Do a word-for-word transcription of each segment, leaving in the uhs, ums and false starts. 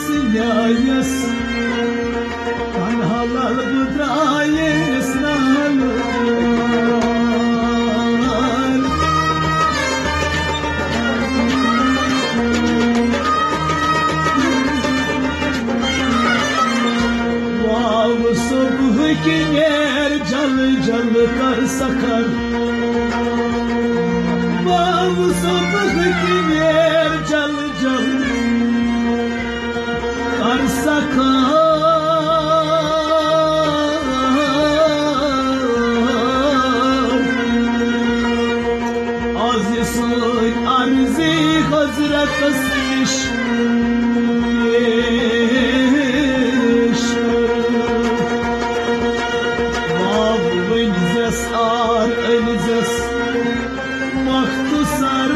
یس تنہا لل بہٕ درٛایس نالہٕ۔ واو صبحٕکۍ نیر جل جل کر سکھر۔ واو صبحٕکۍ نیر جل جل کر سکھر۔ از یہِ سٲنۍ عرضی حضرتس نِش پیش کر۔ واو ؤنۍزٮ۪س، آر أنۍزٮ۪س مختصر۔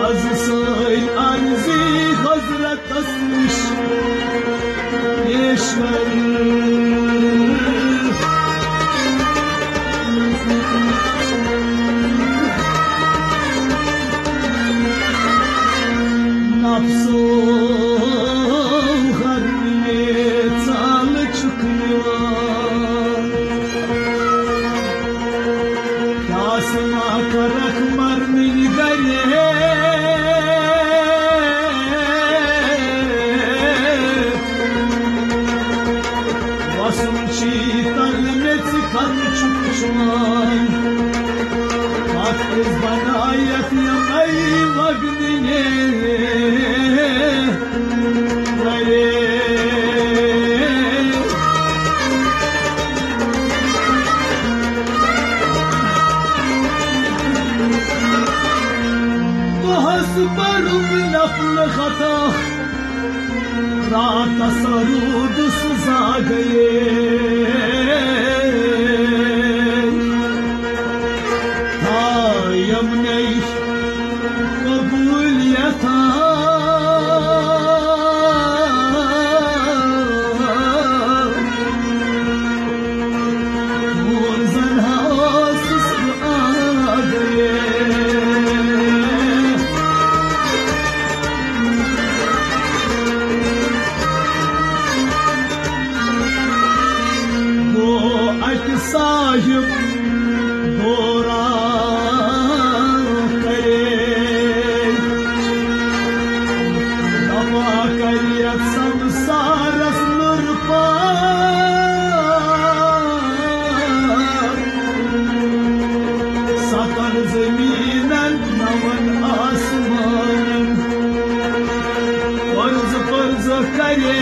از سٲنۍ عرضی حضرتس نِش پیش کر۔ نفسو ہرنہِ ژالہٕ چھُکھ نِوان۔ کیٛاہ سا ما کرکھ مرنٕے گرے؟ وسُن چھی تل میٚژِ کن چھُکھ چُوان۔ کتھ کُس بنایتھ یمے وگنہِ گرے؟ دۄہس پرُن نفل خطا، راتس رودس زاگے۔ تا یمنے قبولیتا۔ وون زن ہا اوسُس بہٕ آگے۔ گوٚو اَکہِ صاحب دورہ کرے۔ دفع کریت سمسارس نُرپار۔ ستن زمینن نون آسمانن۔ پرز پرز کرے۔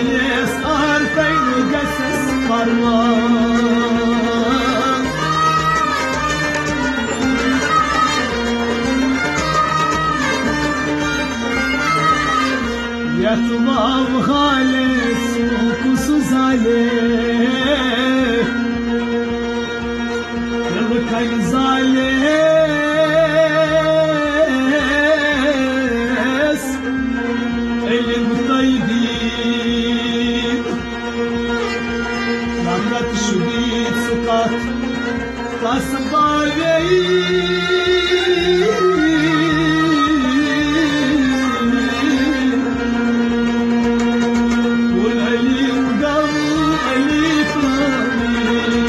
یس آر تین گژھس پروان۔ یتھ واو حالے سوکھ سُہ زالے، دل کن زالے علم تہٕ دین۔ نمرت شدید سُہ کتھ کس باوے۔ کل علیم گو علی پانی۔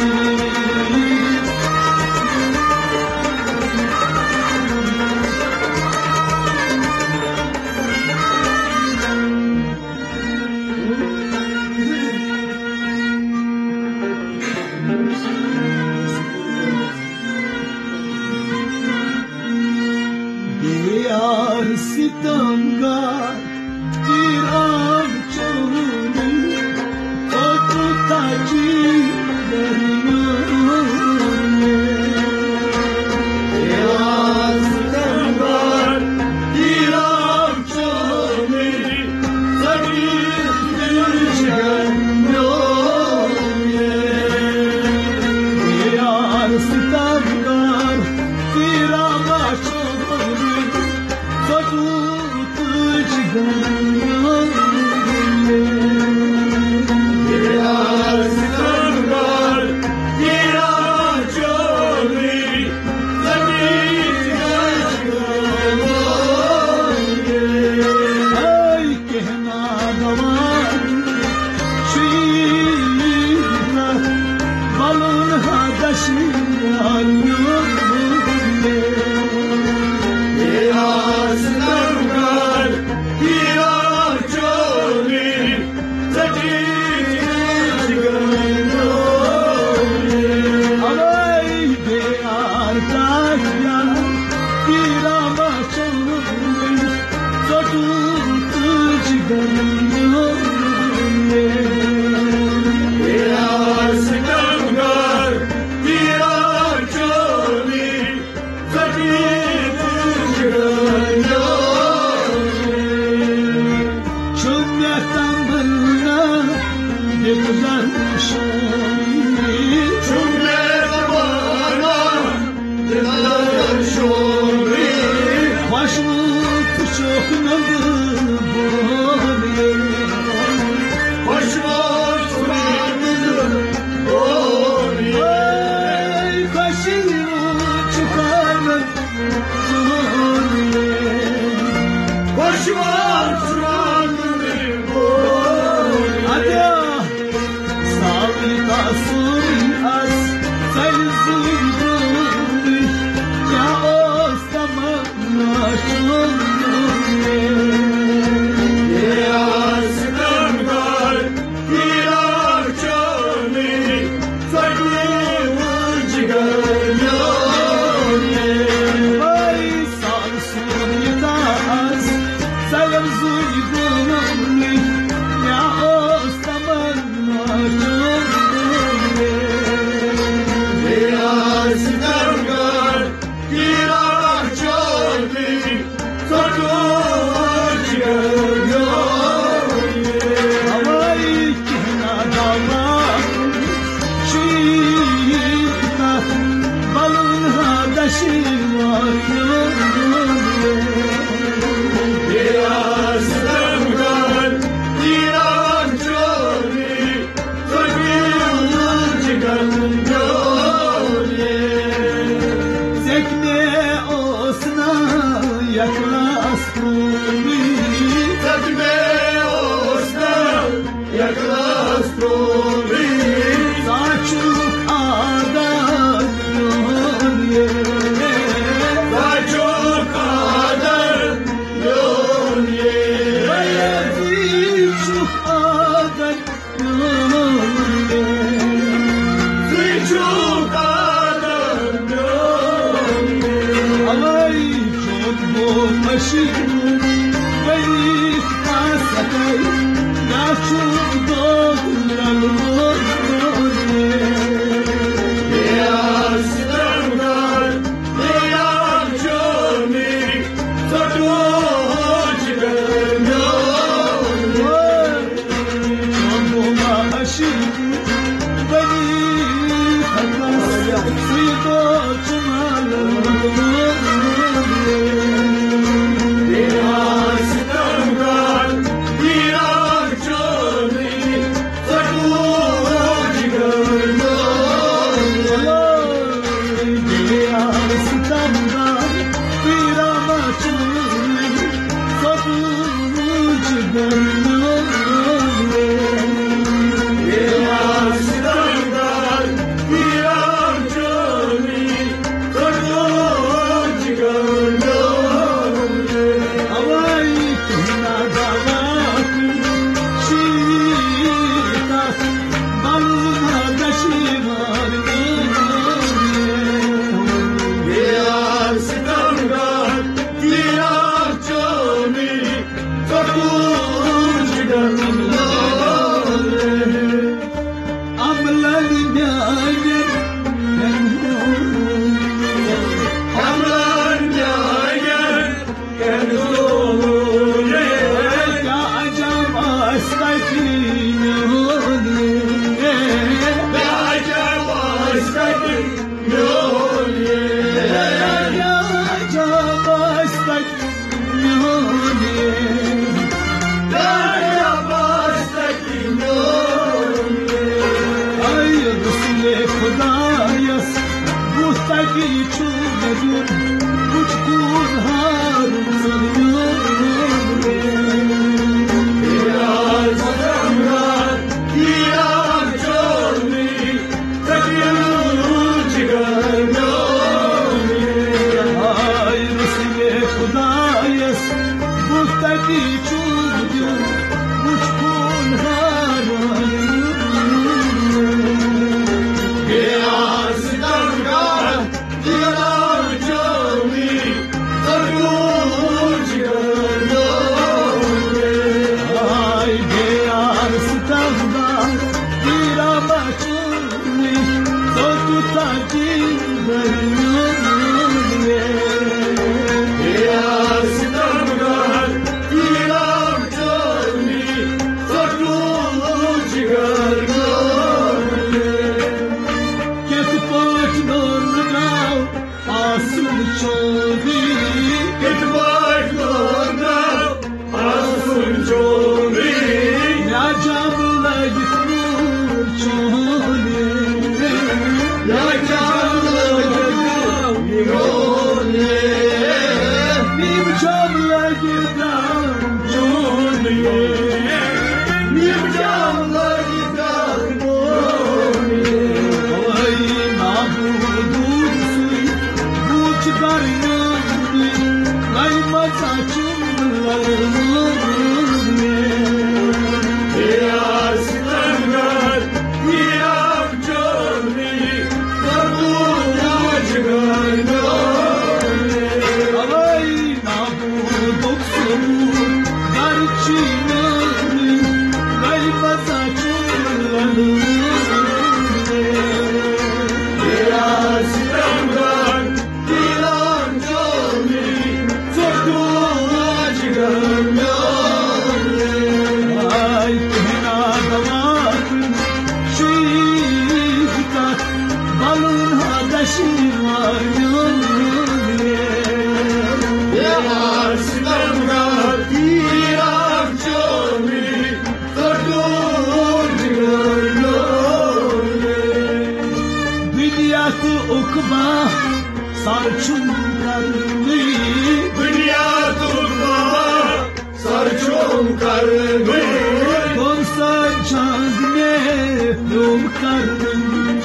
پیوم کرنہٕ۔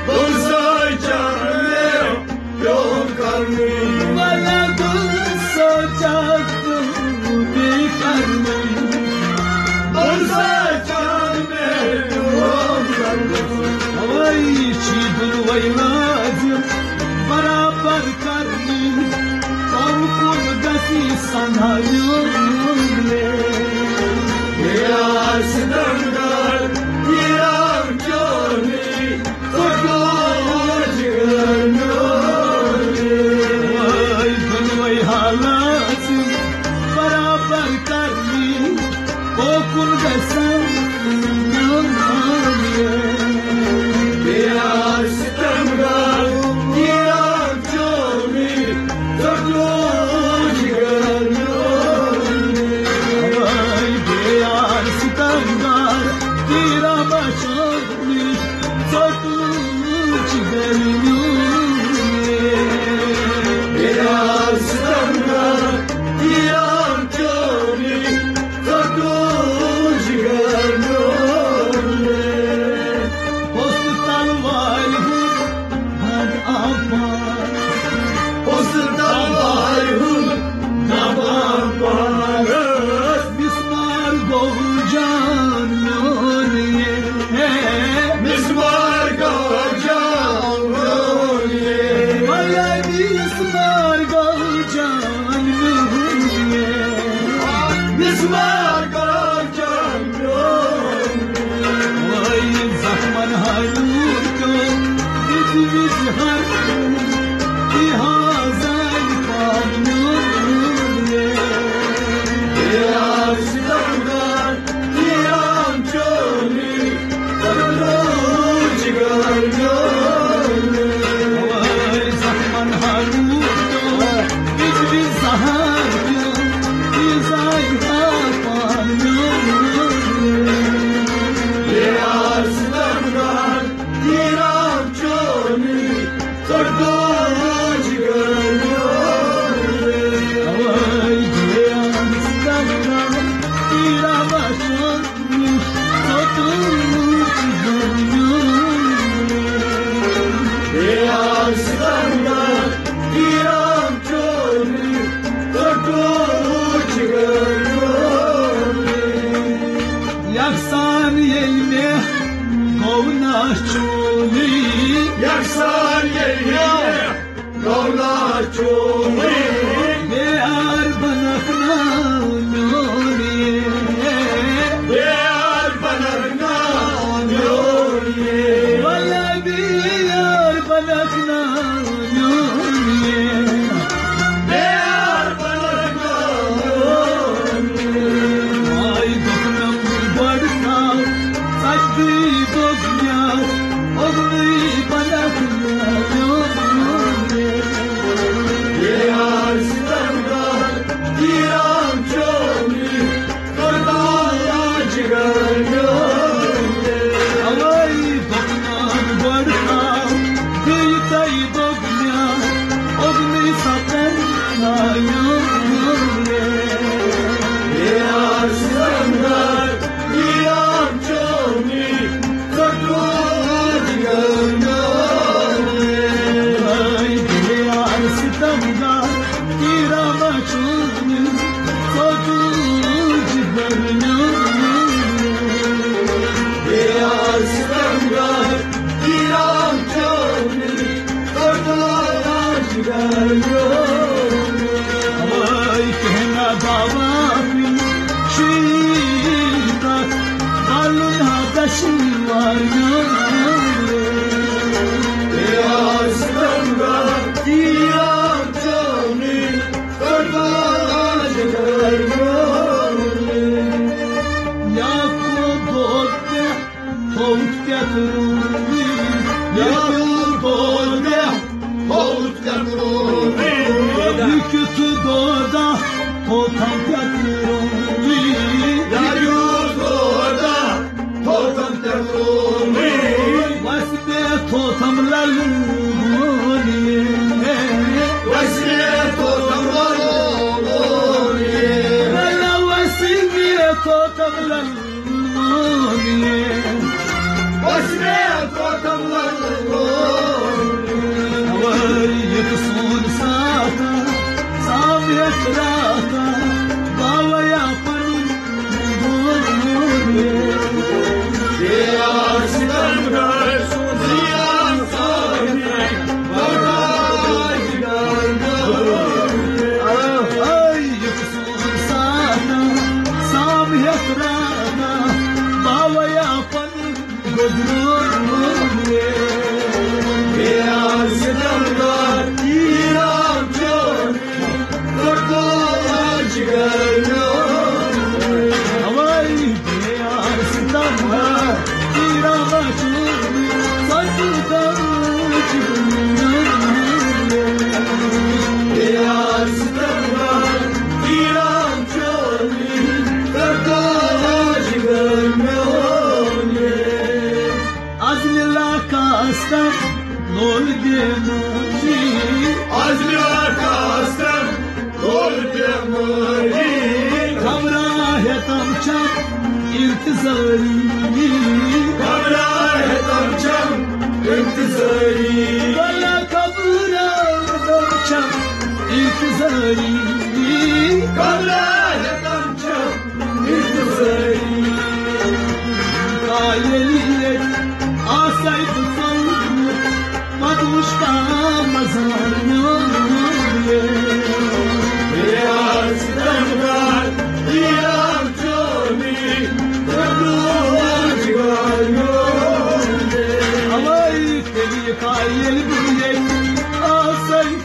دُل سۭتۍ چھا مےٚ پیوم کرنہٕ۔ وَلہٕ دُل سۭتۍ چھا پیوم کرنہٕ۔ دُل سۭتۍ چھا مےٚ پیوم کرنہٕ۔ اوے چھی دُلوے لازم برابر کرنہٕ۔ کم کُن گژھی سنہٕ میون لے۔ یار ستمگار، یار چونی، فٹو جگر میون لے۔ وای دۄنوَے حالات برابر کرنہٕ۔ او کُن گژھن میون لے۔ یار ستمگار، یار چونی، فٹو جگر میون لے۔ وای یار ستمگار، تیرا بچونی، فٹو جگر میون لے۔ یار ستمگار، یار چونی، فٹو جگر میون لے۔ اوس تلوارِ ہُنٛد دَگ آباد۔ اوس تلوارِ ہُنٛد دَگ آباد۔ مسمار گوٚو جان میون یے۔ مسمار گوٚو جان میون یے۔ وَلہٕ مسمار گوٚو جان میون یے۔ مسمار گوٚو جان میون یے۔ وٲے زخمن ہا نوٗر پیوٚو، وِزِ وِزِ ہر کُنہِ تہِ ہا زانہِ پان میون یے۔ یار ستمگار، یار چونی، فٹو جگر میون لے۔ وٲے زخمن ہا نوٗر پیوٚو، وِزِ وِزِ ہر کُنہِ تہِ زانہِ پان میون یے۔ یار ستمگار، یار چونی، فٹو جگر میون لے۔ اوے یار ستمگار، تیرا بچونی، فٹو جگر میون لے۔ یار ستمگار، یار چونی، فٹو جگر میون لے۔ یکسان ییٚلہِ مےٚ گوٚو نا چونی۔ یکسان ییٚلہِ مےٚ گوٚو نا چونی۔ بے یار بنکھ نا میون یے۔ بے یار بنکھ نا میون یے۔ وَلہٕ بے یار بنکھ نا میون یے۔ بے یار بنکھ نا میون یے۔ آے دوٚپنم گۄڈٕ تھاو ژَتجی دوٚپ مےٚ، اوٚگنٕے بنکھ نا میون یے۔ یار ستمگار، یار چونی، فٹو جگر میون یے۔ اوے دوٚپنم گۄڈٕ تھاو، بیٚیہِ تۄہہِ دوٚپ مےٚ، اوٚگنٕے سَتن نا میون یے۔ یار ستمگار، یار چونی، فٹو جگر میون یے۔ یار ستمگار، تیرا بچونی، فٹو جگر میون یے۔ یار ستمگار، یار چونی، فٹو جگر میون یے۔ وٲے کینٛہہ نہ دوا شیٖرتھ، وَلُن ہا دَشوار میون۔ یار ستمگار، یار چونی، فٹو جگر میون یے۔ یا کو دود تہِ تھوٚوُتھ پٮ۪تھ روٗنی۔ یا کو دود تہِ تھوٚوُتھ پٮ۪تھ روٗنی۔ یہِ کیُتھ دودا تھوٚوتھم پٮ۪تھ روٗنی۔ یا کیُتھ دودا تھوٚوتھم پٮ۪تھ روٗنی۔ وَسہِ پٮ۪ٹھ تھوٚوتھم لَلہٕ روٗنی۔ وَسہِ پٮ۪ٹھ تھوٚوتھم لَلہٕ روٗنی۔ لَلہٕ وَسہِ پٮ۪ٹھ تھوٚوتھم لَلہٕ روٗنی۔ از ملا کاستم نول بیماری. از ملا کاستم نول بیماری. خبرا ہیتم چم انتظاری. خبرا ہیتم چم انتظاری. ولا خبرا ہیتم چم انتظاری. خبرا ہیتم چم آسے بہٕ ژوٚل، پتہٕ وٕچھ کانٛہہ مزار میون یہِ۔ یار ستمدار، یار چونی، بہٕ روزگار میون یہِ۔ اوے تیٚلہِ یہِ کایل بہٕ ییٚتہِ آسے۔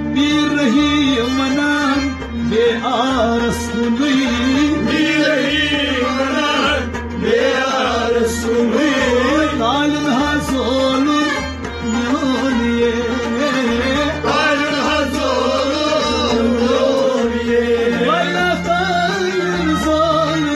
میٖر رحیم ونان بے آرس کُنُے۔ میٖر رحیم ونان بے آرس کُنُے۔ کالن ہا زولُن میون یے۔ کالن ہا زولُن میون یے۔ ولا کالن زولُن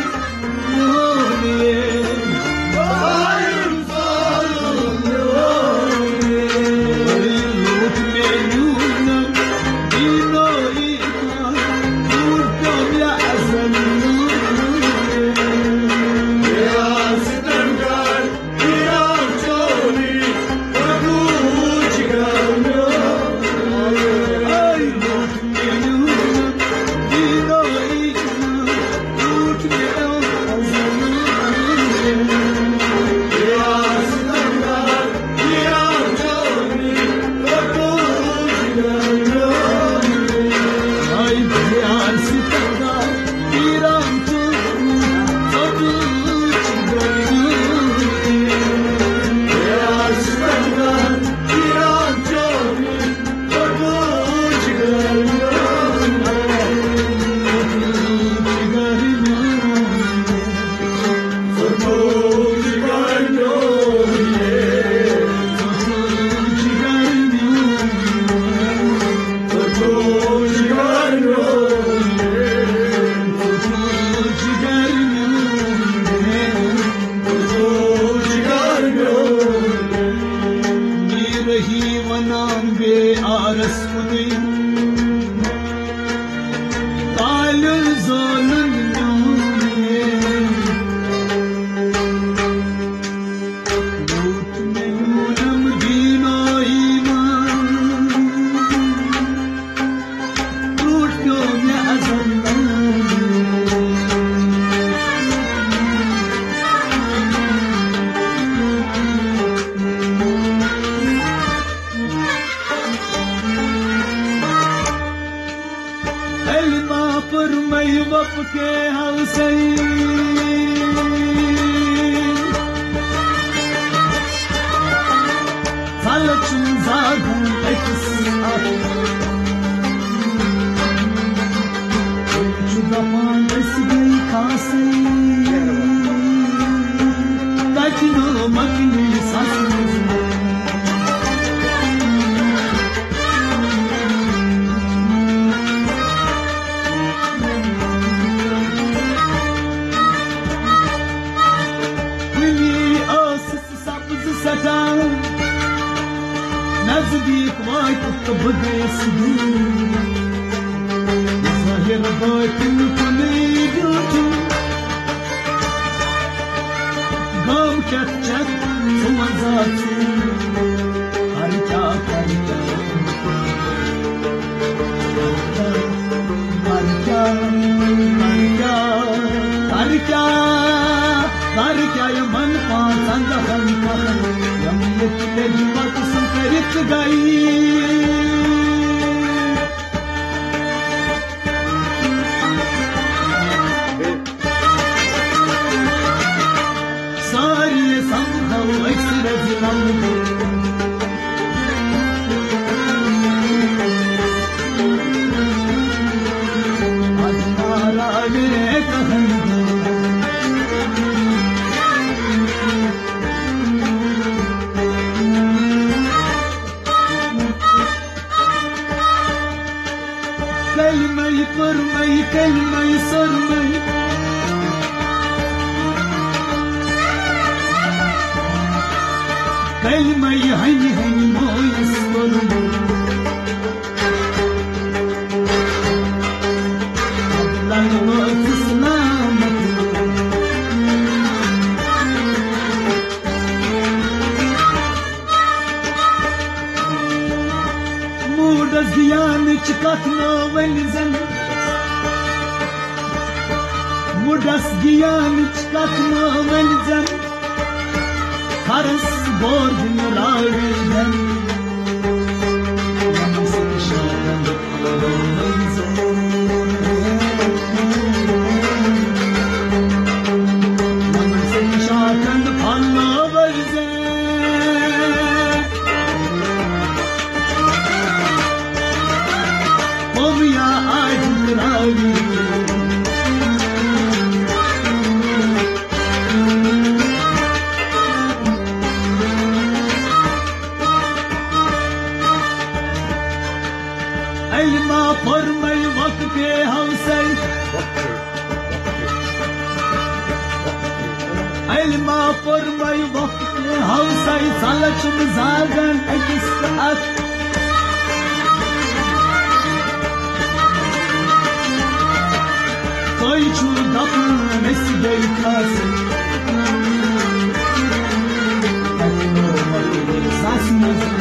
میٖر رحیم ونان بے آرس کُنُے۔ کالن زولُن میون یے۔ لوٗٹ مےٚ یوٗنم دیٖنو ایمان۔ برونٛٹھ پیوٚو مےٚ عذاب۔ علما پوٚرمَے وۄپہٕ کے حوصے۔ ژَلہٕ چھُم زاگُن أکِس اَتھ۔ چھُ دَپان أسۍ گٔے خاصٕے۔ تَتہِ نہٕ مۄکلہِ سَسٕے۔ کُنی ٲسٕس سبز سجان، نزدیٖک واتہِ تہٕ بہٕ گٔیَس دوٗر۔ ظٲہِر باطن کُنُے بیوٗٹھٕے، کر کیٛاہ، کر کیٛاہ، کر کیٛاہ، کر کیٛاہ، کر کیٛاہ، کر کیٛاہ یِمن پانٛژن دۄہن پٮ۪ٹھ یِم ییٚتہِ لیٚجہِ پتہٕ سُہ کٔرِتھ گٔیہِ؟ سارے سمکھو أکسٕے رزِ لمبو۔ ادنارا میرے کہن دو۔ کلمَے کوٚرمَے، کلمَے سوٚرمَے۔ کلمَے ہنہِ ہنہِ مٲیِس کوٚرمُت۔ لنگوس سلامت۔ موڈس گیانٕچ کتھ مہ ؤنۍ زن، موڈس گیانٕچ کتھ مہ ؤنۍ زن، ہرس بوزن راوی دن۔ علما پوٚرمَے وقتِ ہوسَے۔ علما پوٚرمَے وقتِ ہوسَے، ژلہ چھُم زاگن أکِس تہٕ اَتھ۔ تُہۍ چھِو دپان أسۍ گٔے کھاسٕے۔ ساسہِ منٛز۔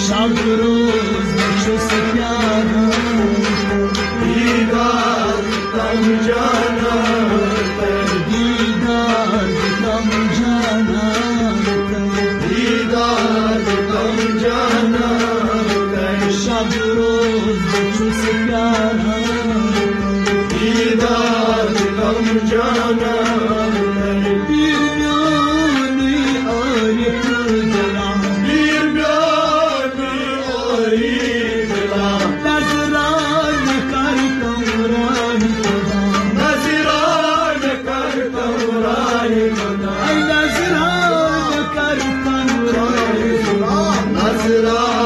شب روز بہٕ چھُس پیاران۔ دیدار تم جانا، دیدار تم جانا، دیدار تم جانا۔ شب روز بہٕ چھُس پیاران۔ دیدار تم جانا۔ پیر میونُے عارف جلان۔ پیر میونُے عارف جلان۔ نظران کر کمران خدا۔ نظران کر کمران خدا۔ اے نظران کر کمران خدا۔ نظران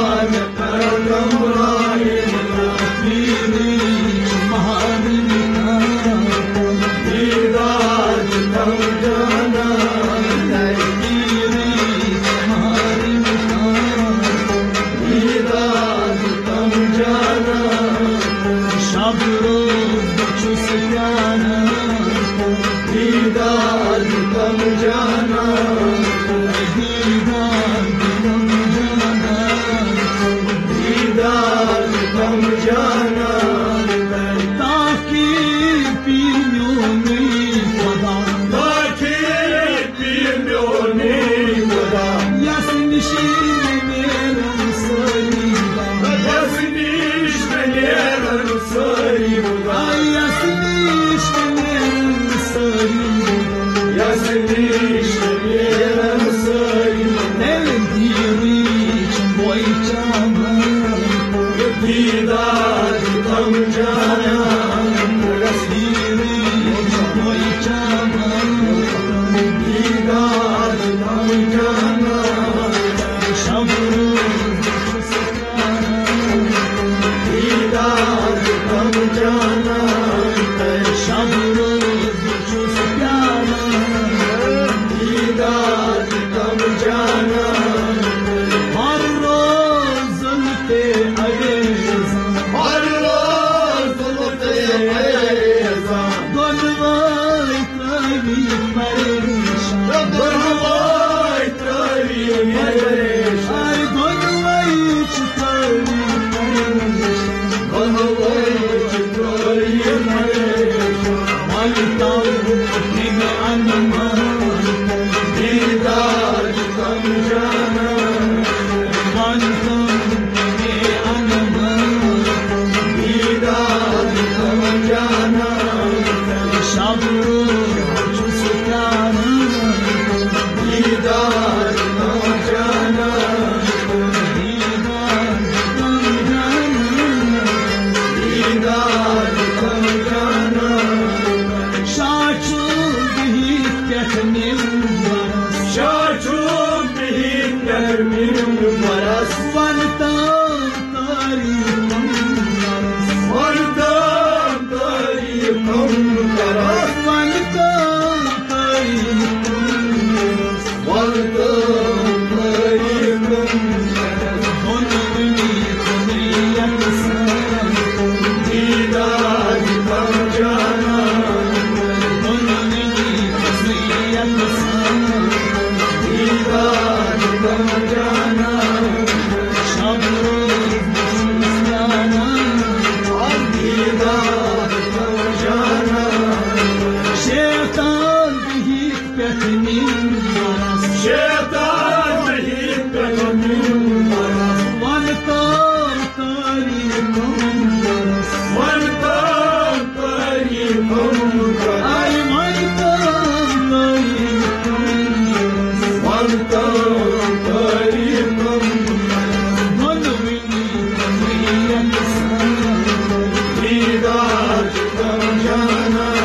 شب روز بہٕ چھُس پیاران۔ دیدار تم جانا۔ دیدار تم جانا۔ دیدار تم جانا۔ تاکہ پیر میونُے خدا۔ تاکہ شاہ چھُ بِہِتھ پٮ۪ٹھ مِمبرس۔ شاہ چھُ بِہِتھ پٮ۪ٹھ مِمبرس۔ وَن تام تٲریٖخ مُنکرس۔ وَن تام تٲریٖخ مُنکرس۔ وَن تام تٲریٖخ مُنکرس۔ وَن تام تٲریٖخ مُنکرس۔ دۄنوٕنی قدرتس دیدار دِتم جانان۔ دۄنوٕنی قدرتس دیدار دِتم جانان۔ شب روز بہٕ چھُس پیاران۔ دیدار دِتم جانان۔ شیطان بِہِتھ پٮ۪ٹھ مِمبرس۔ شیطان بِہِتھ پٮ۪ٹھ مِمبرس۔ وَن تام تٲریٖخ مُنکرس۔ وَن تام تٲریٖخ مُنکرس۔ آے وَن تام تٲریٖخ مُنکرس۔ وَن تام تٲریٖخ مُنکرس۔ دۄنوٕنی قدرتس دیدار دِتم جانان۔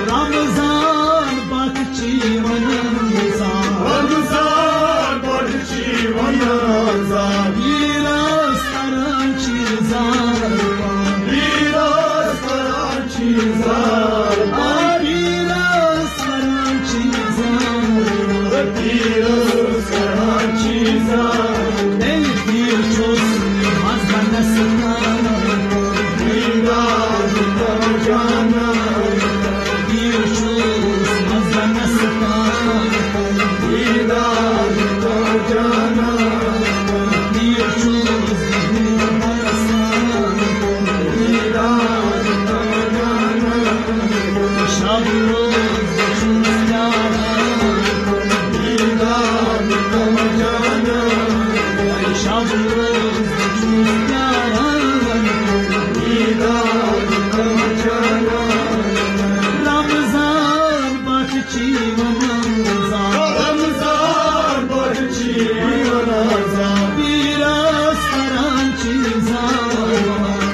رمضان بٹ چی ونان رمضان۔ رمضان بٹ چی ونان۔ پیرس کران چی زار۔ پیرس کران چی زار۔ پیرس کران چی زار۔ پیرس کران چی زار۔ تیٚلہِ پیٖر چھُس مزنس تام۔ دیدار دِتم جانان۔ پیٖر چھُس مزنس تام۔ دیدار دِتم جانان۔ پیٖر چھُس مزنس تام۔ دیدار دِتم جانان۔ شب روز بہٕ چھُس پیاران۔ دیدار دِتم جانان۔ شب روز بہٕ چھُس پیاران۔ دیدار دِتم جانان۔ رمضان بٹ چی ونان رمضان۔ رمضان بٹ چی ونان رمضان۔ پیرس کران چی زار۔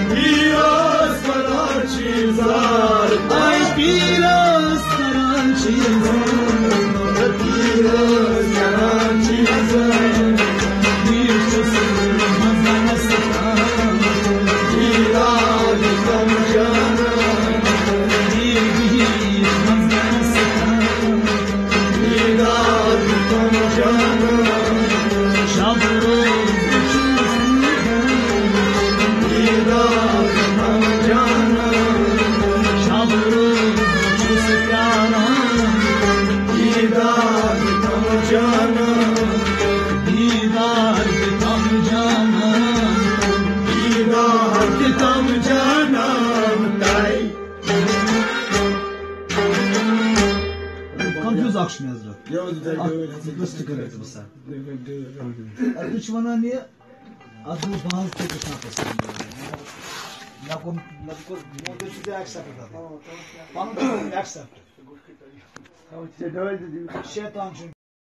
پیرس کران چی زار۔ آے پیرس کران چی زار۔ پیرس کران چی زار۔ پیٖر چھُس مزنس تام۔ دیدار دِتم جانان۔ پیٖر بِہِتھ مزنس تام۔ دیدار دِتم جانان۔ شب روز بہٕ چھُس دیدار دِتم جانان۔ شب روز بہٕ چھُس پیاران۔ دیدار دِتم جانان۔ دیدار دِتم جانان۔ دیدار دِتم جانان۔ تۄہہِ۔ کنفیوز اکھ چھُ مےٚ حضرت۔ یہِ اوس اکھ لسٹ کٔرِتھ بہٕ سا۔ اَتھ تُہۍ چھِو وَنان یہِ، اَتھ گوٚو بہٕ حظ تہِ گژھان پَسنٛد۔ مےٚ کوٚر، مےٚ کوٚر، مےٚ کوٚر سُہ تہِ accept اَتھ۔ پَنُن تہِ کوٚر accept۔ شیطان چھُ